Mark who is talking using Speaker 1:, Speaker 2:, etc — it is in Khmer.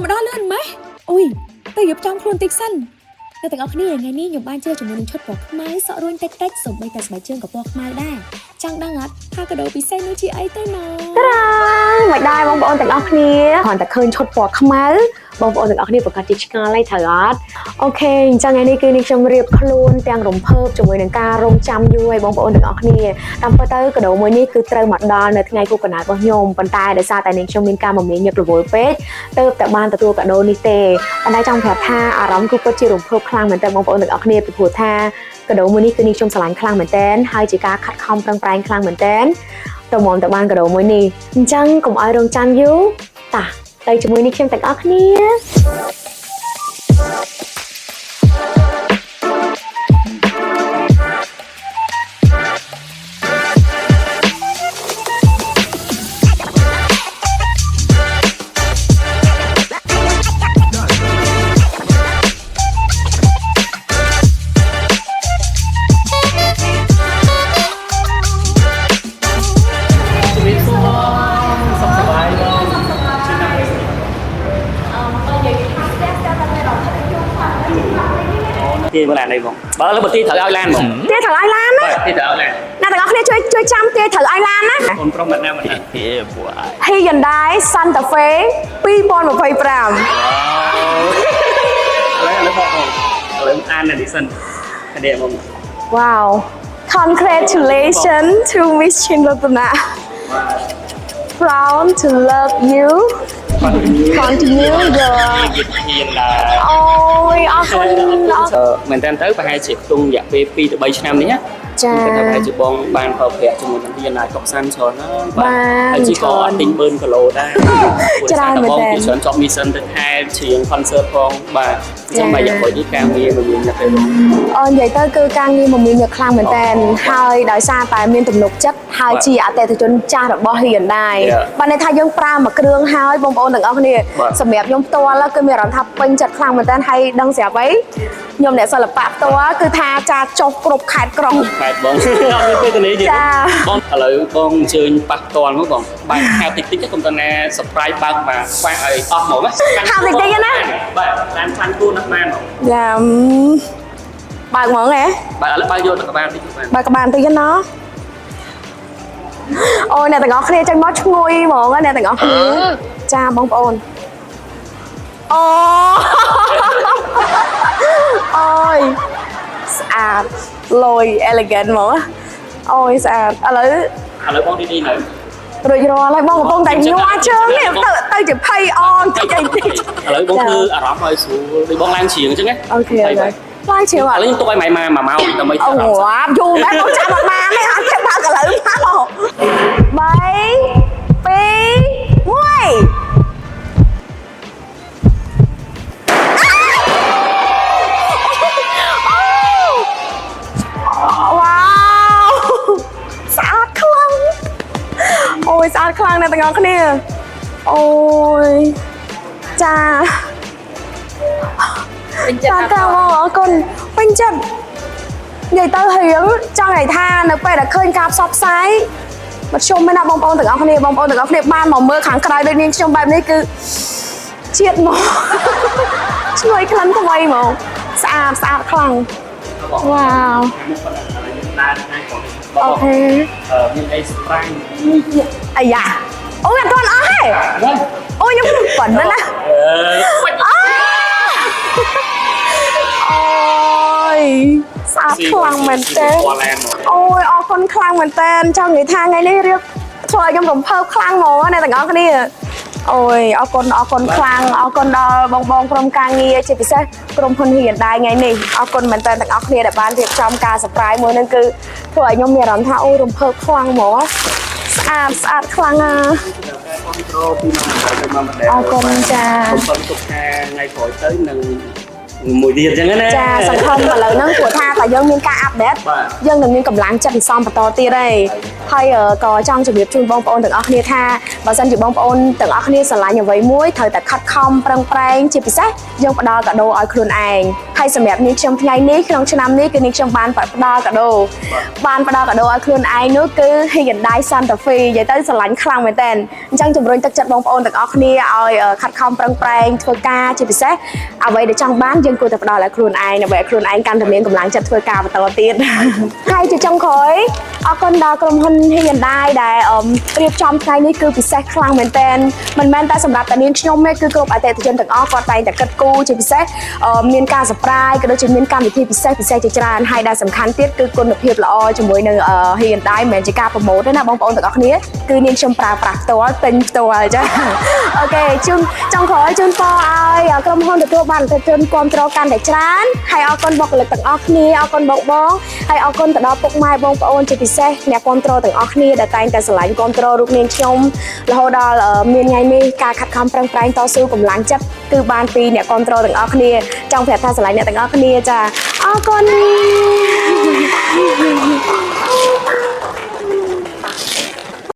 Speaker 1: មកដល់លឿនម៉េះអូយទៅរៀបចំខ្លួនតិចសិនអ្នកទាំងអស់គ្នាថ្ងៃនេះខ្ញុំបានជឿជាមួយនឹងឈុតពណ៌ខ្មៅសក់រួញតិចតិចសូម្បីតែស្បែកជើងក៏ពណ៌ខ្មៅដែរចង់ដឹងអត់ថាកាដូពិសេសនោះជាអីទៅណ
Speaker 2: តាមិនដែរបងប្អូនទាំងអស់គ្នាគ្រាន់តែឃើញឈុតពណ៌ខ្មៅបងប្អូនទាំងអស់គ្នាប្រកាសជាឆ្ងល់ហើយត្រូវអត់OK អញ្ចឹងថ្ងៃនេះគឺនេះខ្ញុំរៀបខ្លួនទាំងរំភើបជាមួយនឹងការរងចាំយូរឲ្យបងប្អូនទាំងអស់គ្នាតាមពិតទៅកាដូមួយនេះគឺត្រូវមកដល់នៅថ្ងៃខួបកំណើតរបស់ខ្ញុំប៉ុន្តែដោយសារតែនាងខ្ញុំមានការមមាញឹករវល់ពេកទើបតែបានទទួលកាដូនេះទេប៉ុន្តែចង់ប្រាប់ថាអារម្មណ៍គឺពិតជារំភើបខ្លាំងមែនទែនបងប្អូនទាំងអស់គ្នាពីព្រោះថាកាដូមួយនេះគឺនាងខ្ញុំស្រឡាញ់ខ្លាំងមែនទែនហើយជាការខិតខំប្រឹងប្រែងខ្លាំងមែនទែន ទៅមកទៅបានកាដូមួយនេះអញ្ចឹងកុំឲ្យរងចាំយូរតាទៅជាមួយនេះខ្ញុំទាំងអស់គ្នា
Speaker 3: ជំរាបសួរបងសុខសប្បាយបងជួយណាស់ទីមកឡាននេះបងបើឥឡូវបើទីត្រូវឲ្យឡានបង
Speaker 2: ទាត្រូវឲ្យឡានណា
Speaker 3: បាទទីត្រូវឲ្យឡាន
Speaker 2: អ្នកទាំងអស់គ្នាជួយជួយចាំទាត្រូវឲ្យឡានណា
Speaker 3: កូនប្រុសម្នាក់ណាម្នាក់
Speaker 2: Hyundai Santa Fe 2025
Speaker 3: ឥឡូវឥឡូវបងបងឥឡូវអាននេះសិននេះបង
Speaker 2: Wow, congratulations to Miss Chinratana. Proud to love you. Continue your
Speaker 3: យិតហ៊ានដែរ
Speaker 2: អូយអរគុណអរ
Speaker 3: មែនតើទៅប្រហែលជាខ្ទង់រយៈពេល2ទៅ3ឆ្នាំនេះណា
Speaker 2: ចា
Speaker 3: ខ្ញុំគិតថាប្រហែលជាបងបានប្រើប្រាស់ជាមួយនឹងហ៊ានដែរកុកសានច្រើនណាស់
Speaker 2: បាន
Speaker 3: ហើយជីក៏អត់ទិញបឺនគីឡូដែរ
Speaker 2: ច្រើនមែន
Speaker 3: បង
Speaker 2: ទែន
Speaker 3: ពីច្រើនជាប់ mission ទៅខែច្រៀង concert ផងបាទអញ្ចឹងមកយ៉ាងក្រោយនេះការងារមិនមានញឹកទេបង
Speaker 2: អូនិយាយទៅគឺការងារមមាញឹកខ្លាំងមែនតើហើយដោយសារតែមានទំនុកចិត្តហើយជាអតិថិជនចាស់របស់ Hyundai
Speaker 3: Yeah.
Speaker 2: បានន័យថាយើងប្រើមួយគ្រឿងហើយបងប្អូនទាំងអស់គ្នា
Speaker 3: បាទ
Speaker 2: សម្រាប់ខ្ញុំផ្ទាល់គឺមានអារម្មណ៍ថាពេញចិត្តខ្លាំងមែនតើហើយដឹងស្រាប់អីខ្ញុំអ្នកសិល្បៈផ្ទាល់គឺថាចាចុះគ្រប់ខេត្តក្រុង
Speaker 3: បែបបង អត់មានពេលទៅនេះទៀត
Speaker 2: ចា
Speaker 3: បងឥឡូវបងអញ្ជើញប៉ះផ្ទាល់មកបងបែកហៅតិចតិចកុំតណា surprise បើកមកខ្វាក់ឲ្យអស់ហ្មងណា
Speaker 2: ហៅតិចតិចណា
Speaker 3: បាទឡានខ្លាញ់គូណាស់បានហ្មង
Speaker 2: យ៉ាបើកហ្មងហ៎
Speaker 3: បាទឥឡូវបើកយកទៅក្បាលតិចបាន
Speaker 2: បើកក្បាលបន្តិចណាអូយអ្នកទាំងអស់គ្នាចេញមកឈ្ងុយហ្មងណាអ្នកទាំងអស់គ្នាចាបងប្អូនអូ អូយស្អាតលយ elegant ហ្មងអូយស្អាតឥឡូវ
Speaker 3: ឥឡូវបងឌីឌីនៅ
Speaker 2: រួចរាល់ហើយបងកំពុងតែញ័រជើងនេះទៅទៅជាភ័យអនតិចអីតិច
Speaker 3: ឥឡូវបងធ្វើអារម្មណ៍ឲ្យស្រួលដូចបងឡើងច្រៀងអញ្ចឹងណា
Speaker 2: OK ឥឡូវឡើងជ្រាវ
Speaker 3: ឥឡូវខ្ញុំទុកឲ្យម៉ៃម៉ាមួយម៉ោងដើម្បី
Speaker 2: អូ
Speaker 3: ធ្វើអារម្មណ៍
Speaker 2: ងាប់យូរមែនបងចាំអត់បានទេអត់ទេបើកឥឡូវមក3 2 1វ៉ាវស្អាតខ្លាំងអូយស្អាតខ្លាំងណាស់ទាំងអស់គ្នាអូយចា
Speaker 1: ពេញចិត្ត
Speaker 2: ចាកាបងអរគុណពេញចិត្តនិយាយទៅរៀងចង់ឲ្យថានៅពេលដែលឃើញការផ្សព្វផ្សាយមធ្យមមែនណាបងប្អូនទាំងអស់គ្នាបងប្អូនទាំងអស់គ្នាបានមកមើលខាងក្រៅដូចនាងខ្ញុំបែបនេះគឺជាតិមក ឈ្ងុយក្លិនថ្មីហ្មងស្អាតស្អាតខ្លាំង
Speaker 3: បង
Speaker 2: វ៉ាវ
Speaker 3: ខាងមុខប៉ុណ្ណឹងឥឡូវយើងដើរខាងក្រោយបង
Speaker 2: OK
Speaker 3: អឺមានអី surprise
Speaker 2: អាយ៉ាអូយអត់ទាន់អស់ទេអូយខ្ញុំប៉ុណ្ណឹងណា
Speaker 3: អឺបាច់
Speaker 2: អូយស្អាតខ្លាំងមែនទែន
Speaker 3: ពណ៌ឡានហ្មង
Speaker 2: អូយអរគុណខ្លាំងមែនតើចង់និយាយថាថ្ងៃនេះរៀបធ្វើឲ្យខ្ញុំរំភើបខ្លាំងហ្មងណាអ្នកទាំងអស់គ្នាអូយអរគុណអរគុណខ្លាំងអរគុណដល់បងបងក្រុមការងារជាពិសេសក្រុមហ៊ុន Hyundai ថ្ងៃនេះអរគុណមែនតើទាំងអស់គ្នាដែលបានរៀបចំការ surprise មួយហ្នឹងគឺធ្វើឲ្យខ្ញុំមានអារម្មណ៍ថាអូយរំភើបខ្លាំងហ្មងស្អាតស្អាតខ្លាំងណាស់
Speaker 3: ការគ្រប់គ្រងពីមកទៅមកម្ដង
Speaker 2: អរគុណចា
Speaker 3: ខ្ញុំពឹងទុកថាថ្ងៃក្រោយទៅនឹង មួយទៀតអញ្ចឹងណា
Speaker 2: ចាសង្ឃឹមឥឡូវហ្នឹងព្រោះថាតែយើងមានការ update
Speaker 3: បាទ
Speaker 2: យើងនឹងមានកម្លាំងចិត្តសន្សំបន្តទៀតហើយហើយក៏ចង់ជម្រាបជូនបងប្អូនទាំងអស់គ្នាថាបើសិនជាបងប្អូនទាំងអស់គ្នាស្រឡាញ់អ្វីមួយត្រូវតែខិតខំប្រឹងប្រែងជាពិសេសយើងផ្ដល់កាដូឲ្យខ្លួនឯងហើយសម្រាប់នាងខ្ញុំថ្ងៃនេះក្នុងឆ្នាំនេះគឺនាងខ្ញុំបានផ្ដល់កាដូបានផ្ដល់កាដូឲ្យខ្លួនឯងនោះគឺ Hyundai Santa Fe និយាយទៅស្រឡាញ់ខ្លាំងមែនតើអញ្ចឹងជំរុញទឹកចិត្តបងប្អូនទាំងអស់គ្នាឲ្យខិតខំប្រឹងប្រែងធ្វើការជាពិសេសអ្វីដែលចង់បានយើងគួរតែផ្ដល់ឲ្យខ្លួនឯងដើម្បីឲ្យខ្លួនឯងកាន់តែមានកម្លាំងចិត្តធ្វើការបន្តទៀត ហើយជាចុងក្រោយអរគុណដល់ក្រុមហ៊ុន Hyundai ដែលរៀបចំថ្ងៃនេះគឺពិសេសខ្លាំងមែនទែនមិនមែនតែសម្រាប់តែនាងខ្ញុំទេគឺគ្រប់អតិថិជនទាំងអស់គាត់តែងតែគិតគូរជាពិសេសមានការ surprise ក៏ដូចជាមានកម្មវិធីពិសេសពិសេសជាច្រើនហើយដែលសំខាន់ទៀតគឺគុណភាពល្អជាមួយនឹងHyundai មិនមែនជាការ promote ទេណាបងប្អូនទាំងអស់គ្នាគឺនាងខ្ញុំប្រើប្រាស់ផ្ទាល់ទិញផ្ទាល់ចា OK ជូនចុងក្រោយជូនពរឲ្យក្រុមហ៊ុនទទួលបានអតិថិជនគ្រប់គ្រងកាន់តែច្រើនហើយអរគុណបុគ្គលិកទាំងអស់គ្នាអរគុណបងបងហើយអរគុណទៅដល់ពុកម៉ែបងប្អូនជាពិសេសអ្នកគ្រប់គ្រងទាំងអស់គ្នាដែលតែងតែស្រឡាញ់គ្រប់គ្រងរូបនាងខ្ញុំរហូតដល់មានថ្ងៃនេះការខិតខំប្រឹងប្រែងតស៊ូកម្លាំងចិត្តគឺបានពីអ្នកគ្រប់គ្រងទាំងអស់គ្នាចង់ប្រាប់ថាស្រឡាញ់អ្នកទាំងអស់គ្នាចាអរគុណ។